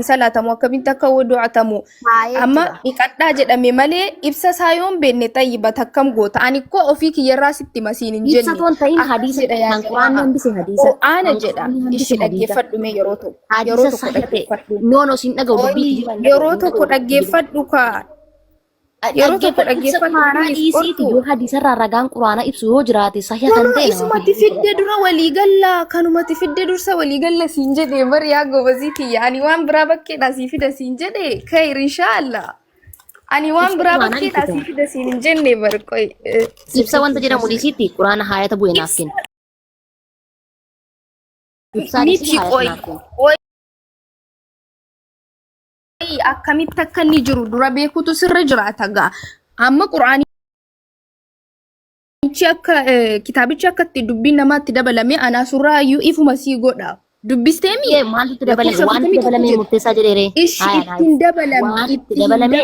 Salaatamu, akkamitti akka wudu'atamu Taa'ee amma jira. dhiqadhaa jedhame malee ibsa isaa yoon beenne xayyiba takkam goota. Ani koo ofii kiyyarraa sitti masiin hin Ibsa jenne. toon ta'in Akkas hadiisa jedha yaa kan quraanni jamaa. hambise hadiisa. Qur'aana Kan jedha. quraanni hambise Ishi hadiisa. dhaggeeffadhu mee yeroo tokko. Yeroo Hadiisa tokko sahiha ta'e. dhaggeeffadhu. No, no, siin dhaga'u dubbii Qoyi kijibaa hin dhaga'u yeroo hin tokko dhaga'u dubbii kijibaa. dhaggeeffadhu kaa. Yeroo tokko Dhaggeeffadhu ibsa dhaggeeffadhu quraanaa please dhiisiiti qortu. yoo hadiisarraa ragaan quraanaa ibsu yoo jiraate sahiha kan Kunoo ta'e namaaf isumatti hin fidde dura walii galla kanumatti fidde dursa walii galla siin jedhe bar yaa gobazii tiyya ani waan biraa bakkeedhaa sii fida siin jedhe kayir inshaallah ani waan Ibsa biraa quraanaa bakkeedhaa ibsita. sii fida siin hin jenne bar qoy Ibsa sirriitti wanta jedhamu dhiisiitti quraana haayata bu'e naaf ibsa kenna. Ibsaa dhiisii miti haayata qoy naaf kenna. qoy akkamitti akka inni jiru dura beekutu sirra jiraata gaa amma quraanichi akka kitaabichi akka itti dubbiin namaatti dabalame anaa surraa iyyuu ifuma sii godha dubbisteemi Ee maaltu itti dabalame? lakkoofsa Waan itti 41 dabalame jedha murteessaa jedheere. ishi Haaya naa ittiin ibsi. dabalame Waan itti itti hin dabalame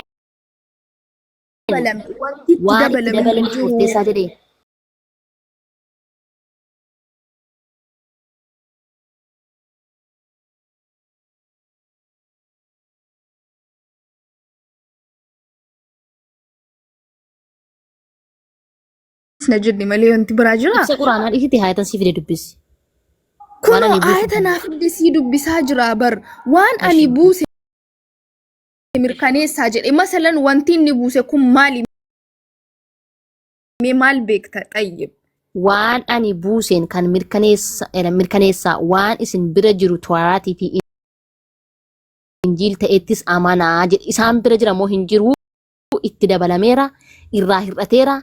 dabalame wanti itti waan itti dabalame hin dabalame jiru. murteessaa jedhee. Na jedhi malee wanti biraa jira. Ibsa quraanaa dhiisiti haayatan sii fide dubbisi. Waan Kunoo ani buuse aayata naa fidde sii dubbisaa jira bar. Waan ani Ashi. buuse mirkaneessaa jedhe. Masalan wanti inni buuse kun maali? Mee maal beekta xayyib? Waan ani buuseen kan mirkaneessa mirkaneessaa waan isin bira jiru Tooraatii fi Injiil ta'ettis amanaa jedhe. Isaan bira jira moo hin jiru? Itti dabalameera, irraa hir'ateera.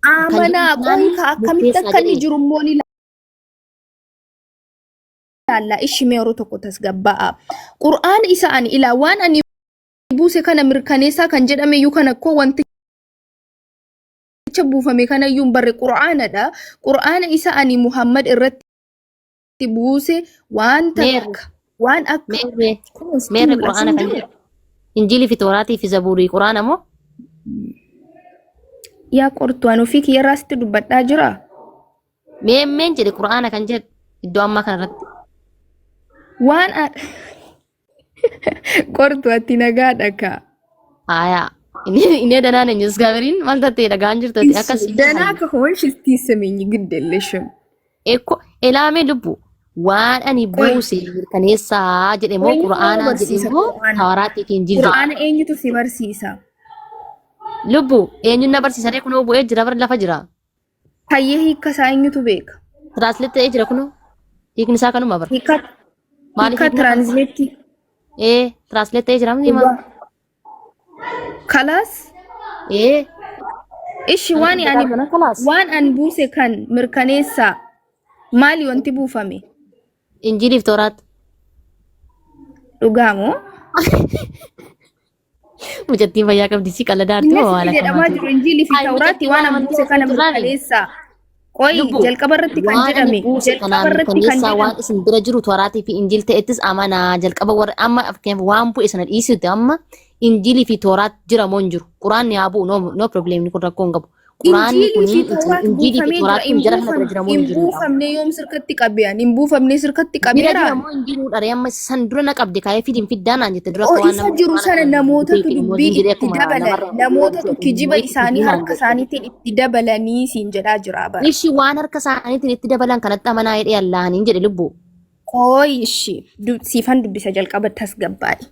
Kan jedhu Amanaa kanaan qoyi ka akkamitti murteessaa akka inni jedhe. jiru immoo ni ilaalla. Ishi mee yeroo tokko tasgabbaa'a. Qur'aan isa ani ilaa waan ani buuse kana mirkaneessaa kan jedhame iyyuu kana koo wanticha buufame kana iyyuu hin barre Qur'aanadha. Qur'aana isa ani Muhammad irratti buuse waan Meerre takka waan akka meerre kun sitti meerre mul'atu quraana hin kan jiru. jedhu Injiilii fi Tooraatii fi Zabuurii quraana moo? Yaa qortu ani ofii kiyyarraa sitti dubbadhaa jira. Meemmeen jedhe quraana kan jedhu iddoo ammaa kanarratti. Waan qortu ati nagaadha kaa. Aayaa. Inni danaa ነኝ እግዚአብሔርን maal tattee dhagaan jirtu ati akkas ደህና ከሆንሽ እስቲ ስሚኝ፣ ግድ የለሽም። Ekko elaamee lubbu waan ani ቆይ buuse mirkaneessaa jedhe moo eenyutu nama qura'aanaa jedhe barsiisa moo qur'aana? tawaraatii fi injiil jedhe. Qur'aana eenyutu si barsiisa? Lubbu eenyuun na barsiisa ree kunoo bu'ee jira bara lafa jira. Hayyee hiikka isaa eenyutu beeka? Translate ta'ee jira kunoo hiikni isaa kanuma bara. Hiikka Maaliif hiikka hiikni kana? tiraanzileetti Ee translate ta'ee jira miti maal? dhugaa. Kalaas Ee ishi ani waan ani kitaaba kana kalaas. waan an buuse kan mirkaneessaa maali wanti buufame? Injiiliif tooraat. Dhugaa moo? Mucattiin fayyaa qabdi si qalladaarti Inni moo asitti waan jedhamaa akkamaati. jiru Injiilii fi Ay Tawraatti mucattiin waan waan an amantii buuse kana haasoftu irraa mirkaneessaa. Qoyi Lubbu jalqaba irratti kan waan ani jedhame buuse jalqaba kanaa irratti kan mirkaneessaa waan jedhame isin bira jiru Tooraatii fi Injiil ta'ettis amanaa jalqaba warra amma fakkeenyaaf waan bu'e sana dhiisite amma Injiilii fi Tooraat jira moo hin jiru Quraanni haa bu'u no no problem kun rakkoo hin qabu Quraanni Injiilii kun fi Tawraat Injiilii fi buufamee jira Tooraat hin kun jara kana bira buufamne jira moo hin hin jiru buufamne yoom sirkatti qabean hin buufamne sirkatti bira jira qabeeraan moo hin jiru dharee amma san dura na qabde kaayee fidin fiddaa naan jette dura O akka waan isa nama jiru Quraana sana kana namootatu beeku immoo dubbii hin jedhee itti akkuma dabalan namarraa namootatu kijiba wayitti isaanii fidii naan harka jette. isaaniitiin itti dabalanii siin jedhaa jira bara. Ishi waan harka isaaniitiin itti dabalan kanatti amanaa jedhee Allaahaniin jedhe lubbuu. Qooyi ishi siifan dubbisa jalqaba tasgabbaa'i.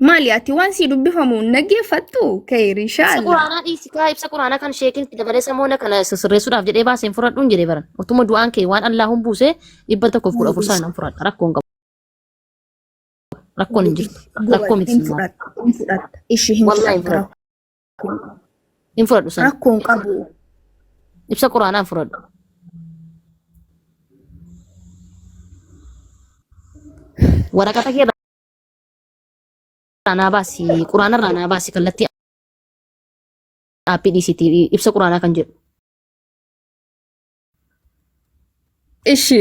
Maali ati waan sii dubbifamu hin dhaggeeffattu? Kayir Ibsa inshaallah. quraanaa dhiisi kaa ibsa quraanaa kan sheekin itti dabalee samoona kana sirreessuudhaaf jedhee baaseen fudhadhuun jedhee baran. Otuma du'aan kee waan Allaahun buuse 114 sana nan fudhadha rakkoon qabu. Rakkoon hin jirtu. Rakkoo miti Hin sun maal. fudhatta hin fudhatta ishi hin Wallahi hin fudhatta fudhadhu. Hin fudhadhu sana. rakkoo hin qabu. Ibsa quraanaa hin fudhadhu. Waraqata kee irraa naa baasi quraana irraa naa baasi kallattii aappii dhiisiiti ibsa quraanaa kan jedhu. Ishi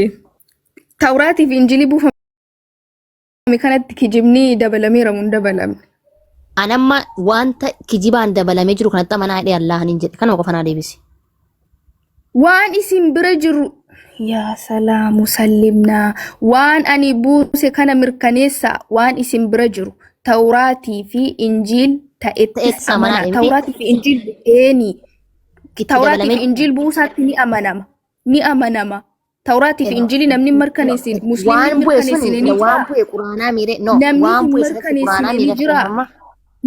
Tawraatii fi Injilii buufame kanatti kijibni dabalameera moo hin dabalamne? An amma wanta kijibaan dabalamee jiru kanatti amanaa jedhee Allaahaniin jedhe kanuma qofa naa deebisi. Waan isin bira jiru Yaa salaamu sallimnaa. Waan ani buuse kana mirkaneessaa waan isin bira jiru Tawraatii fi Injiil ta'ettis Ta'ettis amanaa amanaa. miti. Tawraatii fi Injiil eeni. Itti Tawraatii fi dabalamee Injiil buusaatti ni amanama. Ni amanama. Tawraatii fi Injiilii namni hin mirkaneessine, Musliimni hin waan bu'e sun mirkaneessine ni waan jiraa? bu'e quraanaa miire no Namni waan hin bu'e sirriitti quraanaa mirkaneessine miire ni jiraa? amma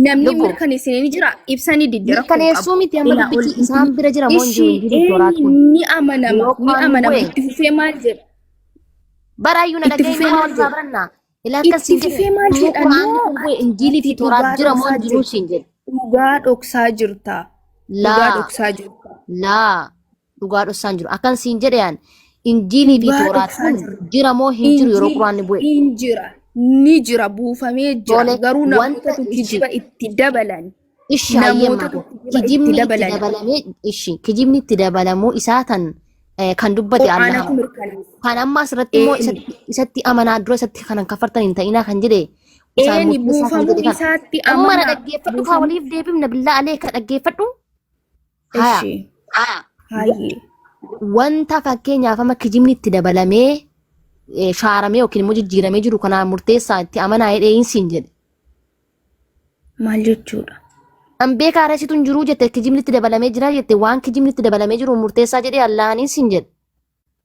Namni hin lubbu mirkaneessine ni jiraa? Ibsa ni didde rakkoo hin qabu. mirkaneessuu miti amma Ilaa ol dubbichi isaan bira jira moo hin jiru Ishii Injiilii fi Tooraat eeni kun ni amanama, yeroo ni quraanni amanama. bu'e Itti fufee maal jedha? baraayyuu na Itti dhagahin fufee nama maal wal irraa jedha? barannaa ilaa akkas Itti siin jedhe fufee maal yeroo jedha? quraanni Noo kun bu'e Injiilii fi ati Tooraat dhugaa jira moo dhoksaa hin jiru jirta. siin jedhe Dhugaa dhoksaa jirta. Dhugaa laa dhoksaa jirta. laa dhugaa dhoksaan jiru akkan siin jedhe an Injiilii fi Dhugaa Tooraat dhoksaa kun jirta. jira moo hin jiru yeroo Injiil quraanni bu'e hin jira. Ni jira buufamee jira. tole Garuu wanta namootatu ishi kijiba itti dabalan. ishi hayyee Namootatu maako kijiba itti kijibni itti dabalan. dabalamee ishi kijibni itti dabalamuu isaa tan kan dubbate Qur'aanatu Allahama mirkaneessa. kan amma asirratti immoo Eeni. isatti amanaa dura isatti kanan kafartan hin ta'inaa kan jedhe isaan Eeni murteessaa kan buufamuu jedhe kan isaatti amma na amanaa. dhaggeeffadhu kaa Buufamuu. waliif deebifna billaa alee ka dhaggeeffadhu haya Ishi. Hayyee. Wanta fakkeenyaaf amma kijibni itti dabalamee shaaramee yookiin immoo jijjiiramee jiru kanaan murteessaa itti amanaa jedhee hin siin jedhe. Maal jechuudha? An beekaa reessitu hin jiruu jette kijibni itti dabalamee jira jette waan kijibni itti dabalamee jiru murteessaa jedhee Allaahaniin siin jedhe.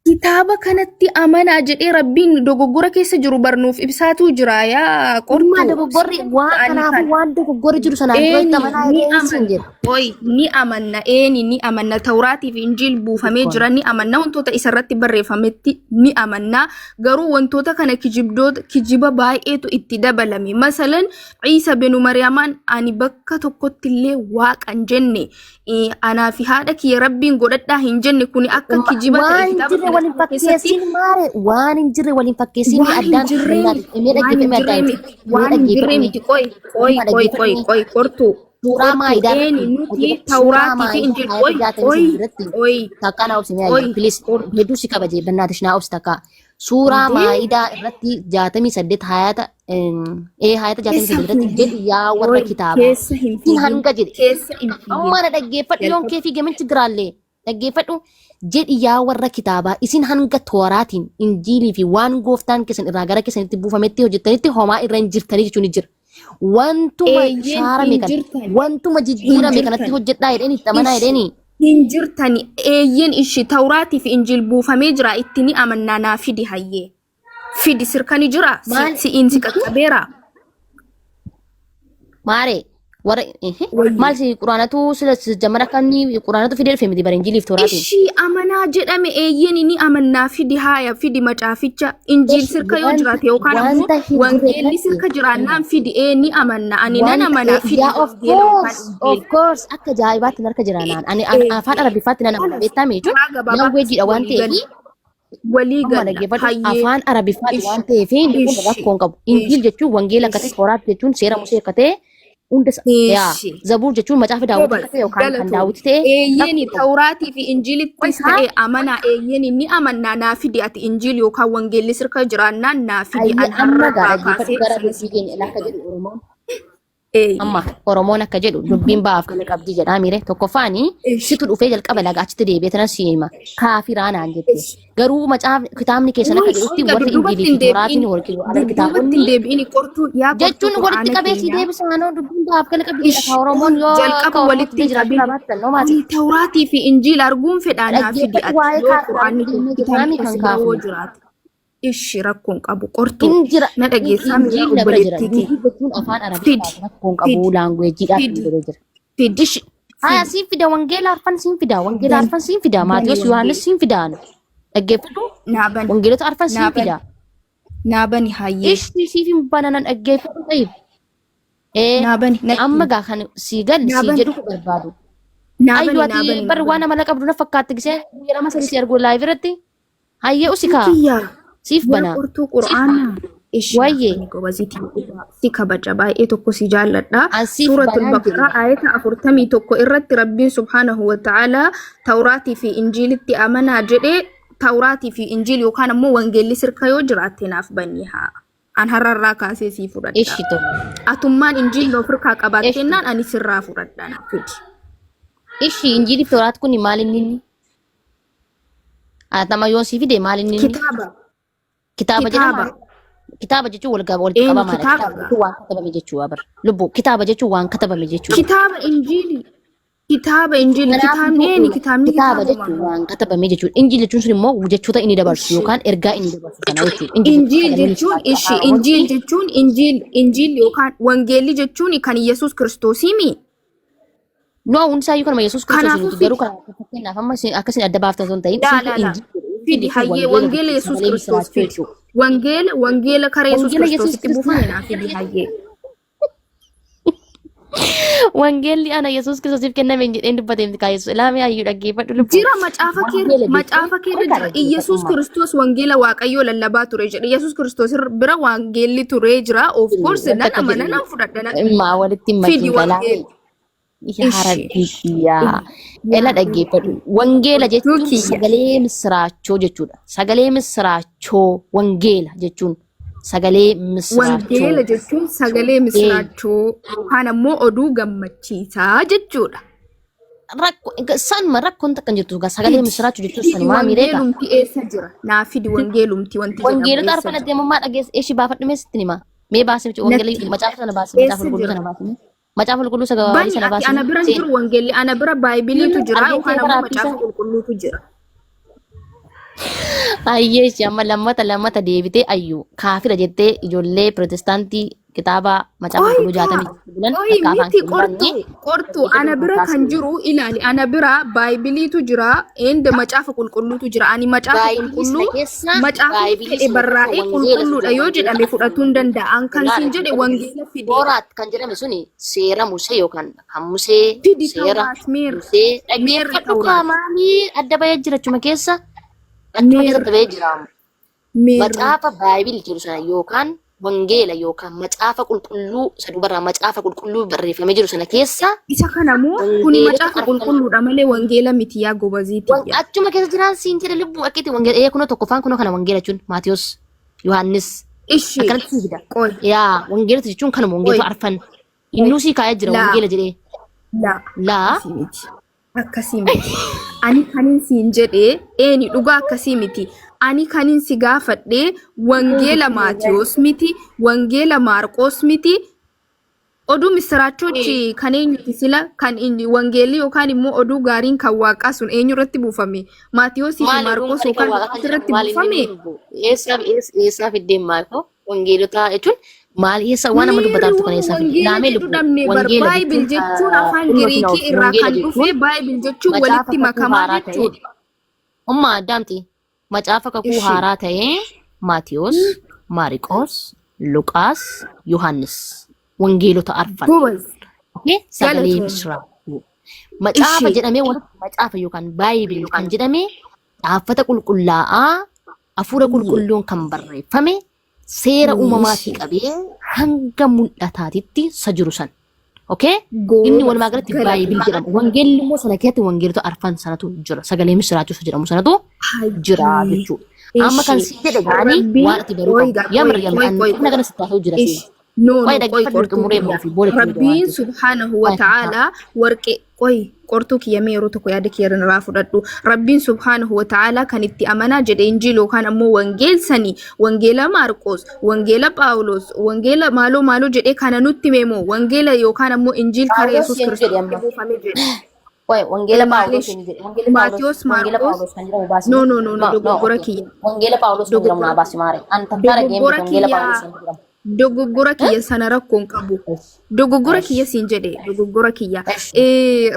Kitaaba kanatti amanaa jedhee Rabbiin dogoggora keessa jiru barnuuf ibsaatuu jira yaa Dhimma qortuu. dogoggorri waan Ani kanaafuu kana. waan dogoggorri jiru sanaan dura itti Eeni amanaa ni jedhee hin siin amanna. jedhe. Oy ni amanna. Eeni ni amanna. Tawraatii fi Injiil buufamee jira ni amanna. Wantoota isarratti barreeffametti ni amanna. Garuu wantoota kana kijibdoota kijiba baay'eetu itti dabalame. Masalan Ciisa binu Mariyamaan ani bakka tokkotti illee waaqa hin jenne anaa fi haadha kiyya rabbiin godhadhaa hin jenne kuni akka kijiba ta'e Waan hin kitaaba jirre kana waliin keessatti fakkeessiin maare waan hin jirre waliin fakkeessiin waan hin addaan jirree miti mee waan hin dhaggeeffadhu mee jirree addaan miti mee waan hin jirree dhaggeeffadhu miti qoy qoy mee qoy qoy dhaggeeffadhu qoy qortuu suuraa qortuu maayidaa eeni irratti nuti dhaggeeffadhu suuraa tawraatii fi maayidaa injiil ayata qoy jaatamii qoy sadii irratti qoy takkaa naa obsi mee qoy ayya please qortuu hedduu si kabaje bannaatish naa obsi takkaa suuraa Intee maayidaa irratti 68 hayata ee hayata keessa 68 hin irratti fiigin jedhi yaa warra qoy kitaabaa keessa hin isin fiigin hanga jedhe keessa hin amma fiigin na dhaggeeffadhu yoon jalqaba kee fiige minchi giraallee dhaggeeffadhu jedhi yaa warra kitaabaa isin hanga tooraatiin injiilii fi waan gooftaan keessan irraa gara keessanitti buufametti hojjettanitti homaa irra hin jirtanii jechuun ni jira. Wantuma eeyyeen shaarame hin kana jirtan wantuma hin jijjiirame kanatti jirtan hojjedhaa jedheen itti amanaa ishi jedheeni. hin jirtani eeyyen ishi tawraatii fi injiil buufamee jira itti ni amannaa naa fidi hayyee fidi sirkani jira si Maal si'iin si qaqqabeera maaree warra wayyi maal si quraanatu sila jammara kan quraanatu fidee dhufe miti bara injiiliif tooraatiin. ishii amanaa jedhame eeyyeen ni amannaa fidi haaya fidi macaaficha injiil Ishi sirka yoo wanta jiraate yookaan ammoo wanta hin jirre wangeelli irratti sirka jiraannaan fidi ee ni amanna ani nan wanta amanaa fidi yaa of wangeela yookaan course of injiil course akka ajaa'ibaatti harka jira naan ani afaan arabiffaatti nan amana Kalas beektaa jechuun karaa gabaabaa languageidha waan walii ta'eef galla walii amma galla dhaggeeffadhu hayyee afaan arabiffaati ishi waan ta'eef inni kun ishi rakkoo hin qabu injiil ishi jechuun wangeela akka ta'e ishi tooraat jechuun seera musee akka ta'e hunda yaa ishi zabuur jechuun macaafa daawwit Gobal akka ta'e yookaan kan galatoomi daawwit ta'e eeyyeeni rakkoo hin qabu. tawraatii fi injiilittis Haa ta'e amanaa eeyyeeni ni amannaa naa fidi ati injiil yookaan wangeelli sirka jiraannaan naa fidi Hayya an amma har'a gaa irraa dhaggeeffadhu kaasee gara sana dubbii keenya ilaa akka jedhu Oromoon eeyyee amma Oromoon akka jedhu dubbiin ba'aaf gala qabdi jedhaa miire tokkoffaani ishi situ dhufee jalqaba laga achitti deebi'ee tanan si hima kaafiraa naan jette ishi garuu macaaf kitaabni keessan akka Qoy jedhutti qoy warri dudduubatti injiilii hin fi tooraatiin deebi'in warri alal dudduubatti hin kitaabonni deebi'in qortuu yaa qortuu jechuun walitti qur'aana qabee si keenyaa deebisaanoo dubbiin ba'aaf gala qabdi jedha ishi ka Oromoon qoy yoo akka jalqaba Oromootti walitti illee hin jiraachuu qabin dhabaattan noo maati ani tawraatii fi injiil arguun fedhaa naa fidi dhaggeeffadhu ati waa'ee yoo kaafiraa qur'aanni kun deemnee kitaabni jirraami kan kun si bira yoo kaafnu jiraate Ishi rakkoon qabu qortuu In jira na dhageessaa miyaa injiil na bira jira. obboleettii kee Injiil jechuun afaan fidi Arabiffaati rakkoon qabu fidi laanguweejiidhaaf fidi hin jedhee jira. fidi Ishi haya fidi siin fida wangeela arfan siin fida wangeela bani arfan siin fida bani Maatiyos Yohaannis wangeela siin fida anu dhaggeeffadhu naa bani wangeelota arfan naa siin bani fida. naa bani hayyee Ishi siif hin bananan dhaggeeffadhu ta'if. Ee naa bani na amma gaa kan sii gal naa sii bani jedhu barbaadu. naa Ayyu bani naa ati bani bar naa waan bani amala qabdu na fakkaatte gisee guyyaa lama sadii si argu live irratti. Hayyee usi kaa Kiyya siif yaa banaa. qortuu qur'aanaa ishi naaf Wayyee bani gobazitii dhugaa si kabaja baay'ee tokko si jaalladha. an siif Suuratul banaan Baqaraa jedhe. ayata 41 irratti Rabbiin subhaanahu wa ta'aalaa Tawraatii fi Injiilitti amanaa jedhee Tawraatii fi Injiil yookaan ammoo Wangeelli sirka yoo jiraatte naaf banii haa. An har'arraa kaasee sii fudhadha. Ishi tole. Atummaan Injiil of harkaa Ishi. qabaattennaan ani sirraa fudhadha naaf fidi. Ishi injiilii fi tooraat kun maal inni inni? Atama yoon sii fide maal inni inni? Kitaaba. Kitaaba Kitaaba. jedhama. Kitaaba jechuun wal gaba walitti Eenyu qabamaadha. kitaaba Kitaaba jechuun waan katabame jechuudha bar. Lubbuu kitaaba jechuun waan katabame jechuudha. Kitaaba Injiilii. Kitaaba Injiilii. Kitaabni Kanaafuu eenyu kitaabni kitaaba kitaabuma. jechuun waan katabame jechuudha. Injiil jechuun sun immoo jechoota inni dabarsu Ishi. yookaan ergaa inni dabarsu sana jechuudha. Injiil jechuun Injiil sagalee jechuun misiraachoo ishi afaan Injiil Oromootti jechuun Injiil Injiil yookaan Wangeelli jechuun kan Yesuus Kiristoosiimi. No, hundi isaayyuu kanuma Yesuus Kiristoos Kanaafuu nuti garuu fidi. kana fakkeenyaaf amma isin akka isin adda baaftan osoo hin ta'in Laa isin kun laa laa. injiil jedhu. Injiil Fidi jechuun hayyee wangeela wangeela jechuudha. Yesuus Sagalee Kiristoos misiraachoo fidi. jechuudha. Wangeela wangeela kara Yesuus Wangeela Yesuus Kiristoositti Kiristoos buufame naa fidi hayyee. Wangeelli ana Yesuus Kiristoosiif kenname hin jedheen dubbate miti kaa Yesuus. Ilaamee hayyuu dhaggeeffadhu lubbuu. Jira macaafa keerra Wangeela jechuun macaafa keerra qoy kaa jira. dhaggeeffadhu Iyyasuus maal? Kiristoos wangeela Waaqayyoo lallabaa ture jedhe. Yesuus Kiristoos bira wangeelli ture jira. Of course Wanta nan akka amana jedhu nan fudhadha nan maa walitti hin fidi makin galaamee. wangeela. Yaa Ishi. Rabbii kiyyaa. Ela Yaa dhaggeeffadhu. Wangeela Oduu jechuun kiyya. sagalee misiraachoo jechuudha. Sagalee misiraachoo wangeela jechuun sagalee misiraachoo. Wangeela jechuun sagalee Ee, misiraachoo yookaan ammoo oduu gammachiisaa jechuudha. Rakko sanuma rakkoon takka hin jirtu. Sagalee Fidi. misiraachoo jechuun Fidi sanumaa mireega. wangeelumti eessa jira? Naa fidi wangeelumti wanti jedhamu Wangeelota eessa arfan jira? adeemummaa dhageesse eshi baafadhu mee sitti hima. Mee baasii Natti wangeela himi. macaafa sana baasii macaafa Eessa qulqulluu jira? sana baasii. Macaafa qulqulluu isa gabaabaa Bani sana ati baasii. ana bira hin Seen. jiru wangeelli ana bira baaybiliitu jira Argeetee yookaan ammoo bara macaafa isa. qulqulluutu jira. Ayyee ishee amma lammata lammata deebitee ayyuu kaafira jettee ijoollee pirootestaantii kitaaba macaafa Qoy qulqulluu kaa jaatamii bulan qoy akka afaan miti kee hin qortu banne qortu dhaggeeffadhu ana bira kan kaasii. jiru ilaali ana bira baaybiliitu jira ende macaafa qulqulluutu jira ani macaafa Baaybilii sana qulqulluu keessa macaafni baaybilii fedhe sana keessa barraa'ee wangeela isa qulqulluudha jedhu yoo wangeelota jedhame arfan fudhatuu hin danda'an kan Ilaa siin jedhe dhaggeeffadhu. wangeela fidi Tooraat kan jedhame suni seera Musee yookaan kan Musee fidi seera tawraat meerre Musee meerre dhaggeeffadhu kaa tawraat maalii adda bahee jira achuma keessa achuma keessa adda meerre bahee jira. meerre Macaafa Baayibil jedhu sana yookaan wangeela yookaan macaafa qulqulluu isa dubarraa macaafa qulqulluu barreeffamee jiru sana keessa Isa kana moo kuni wangeelota macaafa arfan qulqulluudha malee wangeela miti yaa gobazii tiyya. Achuma keessa jiraan siin jedhe lubbuu akkitti wangeela ee kunoo tokkoffaan kunoo kana wangeela jechuun Maatiyos Yohaannis Ishi akkanatti sii fida. qoy Yaa wangeelota jechuun kanuma qoy wangeelota arfan. Innuu sii kaa'ee jira laa wangeela jedhee. laa Laa akkasii miti akkasii miti. Ani kanin siin jedhee eeni dhugaa akkasii miti. Ani kanin si gaafadhee wangeela Maatiyos miti wangeela Maarqoos miti Oduu missiraachochi kan eenyuti sila kan inni wangeelli yookaan immoo oduu gaariin kan waaqaa sun eenyu irratti buufame? Maatiyoosii fi maali oduun Maarqos gaarii kan yookaan waaqaa kan Luqaas jedhamu irratti maali inni buufame? inni lubbu eessaa eessaa fiddeen maal koo wangeelota jechuun maal eessa waan amma dubbataa Miirri jirtu kana waan eessaa fidde wangeela laamee jedhu lubbu dhabne bar wangeela baayibil jechuun jechuun afaan dhimma Giriikii finaa irraa wangeela kan dhufe jechuun baayibil jechuun macaafa walitti kakuu makamaa haaraa ta'ee jechuudha. umma addaamti Macaafa kakuu Ishi. haaraa ta'ee Maatiyos, Maariqoos, Luqaas, Yohaannis. Wangeelota arfan. Gobaz. Okay? Sagalee Galatoom. misiraachuu. Macaafa Ishi. jedhamee walitti macaafa yookaan baayibil kan jedhame dhaabbata qulqullaa'aa hafuura qulqulluun kan barreeffame seera uumamaatii Ishi. qabee hanga mul'ataatitti isa jiru san. Okay? Inni Gobaz. walumaa galatti baayibil Galatoom. jedhama. Wangeelli immoo sana keessatti wangeelota arfan sanatu jira. Sagalee misiraachuu isa jedhamu sanatu jira Hayyee. jechuudha. Amma kan Ishi. si jedhe gaanii Rabbiin waan ati baruu qoy qabdu. gaa Yaa qoy Maryam qoy an qoy kana qoy. kana sitti haasa'u jira Ish. siin. No Qoy no qoy dhaggeeffadhu qortuu xumuree kiyya. immoo fi booda itti deebi'a waan Rabbiin ta'eef. subhaanahu wa Qoy ta'ala warqee qoy qortuu kiyya mee yeroo tokko yaada kiyya irraa fudhadhu. Rabbiin subhaanahu wa ta'ala kan itti amanaa jedhe injiil yookaan ammoo wangeel sanii wangeela Maarqoos, wangeela Phaawulos, wangeela maaloo maaloo jedhee kana nutti hime moo wangeela yookaan ammoo injiil karaa Phaawulos Yesuus eenyu jedhe Kiristoos amma? buufame jedhe. Qoy wangeela Phaawulos Maalish eenyu jedhe? Wangeela Phaawulos Maatiyos wangeela Maarqoos Phaawulos kan jedhamu baasi. no no no no Ma no dogoggora okay. kiyya Wangeela Phaawulos kan jedhamu dogoggora naa baasi maare. An takkaa dhageen dogoggora beeku wangeela kiyya Phaawulos kan jedhamu. dogoggora kiyya sana rakkoo hin qabu. Dogoggora kiyya siin jedhe dogoggora kiyya.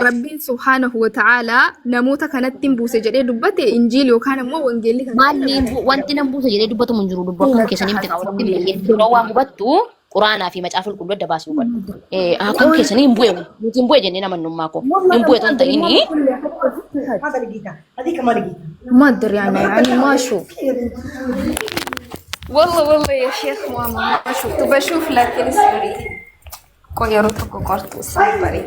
Rabbiin subhaanahu wa ta'aalaa namoota kanatti hin buuse jedhee dubbate injiil yookaan ammoo wangeelli kan Maalli hin wanti nan buusa jedhee dubbatamu hin jiru lubbu akkam keessanii miti kan walitti hin yeroo waan hubattu quraanaa fi macaafa qulqulluu adda baasii hubadhu. Akkam keessanii hin bu'e nuti hin bu'e jennee namannummaa koo hin bu'e ton ta'inii هذا لقيته هذيك ما لقيتها ما ادري انا يعني ما اشوف والله والله يا شيخ ماما ما اشوف طب اشوف لكن اصبري قيروا قرط صبري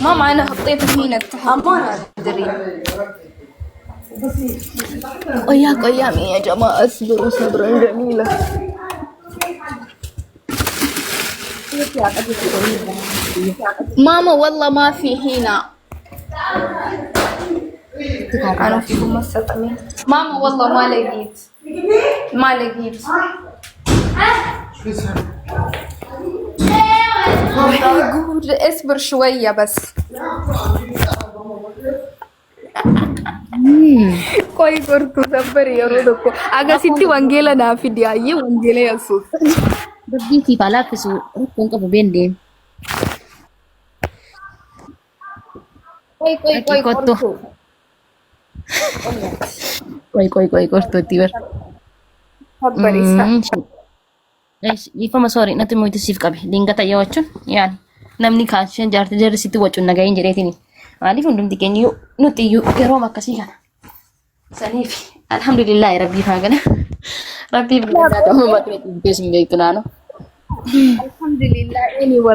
ماما انا حطيته هنا تحت ما ادري قيا قيام يا جماعة اصبروا صبرا جميلا ماما والله ما في هنا. An ofiifuma saxamee. Maama wallah maa lagiit. Maa lagiit. ጉድ اصبر شوية بس ቆይ qortu sabbar yeroo tokko agasitti wangeela naa fidi ayyee wangeela yesuus. Dubbii siif haa laaffisu rakkoon qabu been deem. Qoy qoy Dhaqii qoy kottu. qortu. Qoy qoy qoy qortuutti bar. Sabbar isa. Dhiifama soori natti moyti siif qabe dingata yoo jechuun yaani namni kaasheen jaartii jarri sitti wacuun nagayin jedheetini. Maaliif hundumti keenya iyyuu nuti iyyuu yeroo akkasii kana. Saniif alhamdulillahi rabbiif haa gala. Rabbiif galataa ta'uu mataa dhiibbees hin beektu naanoo. Alhamdulillah anyway.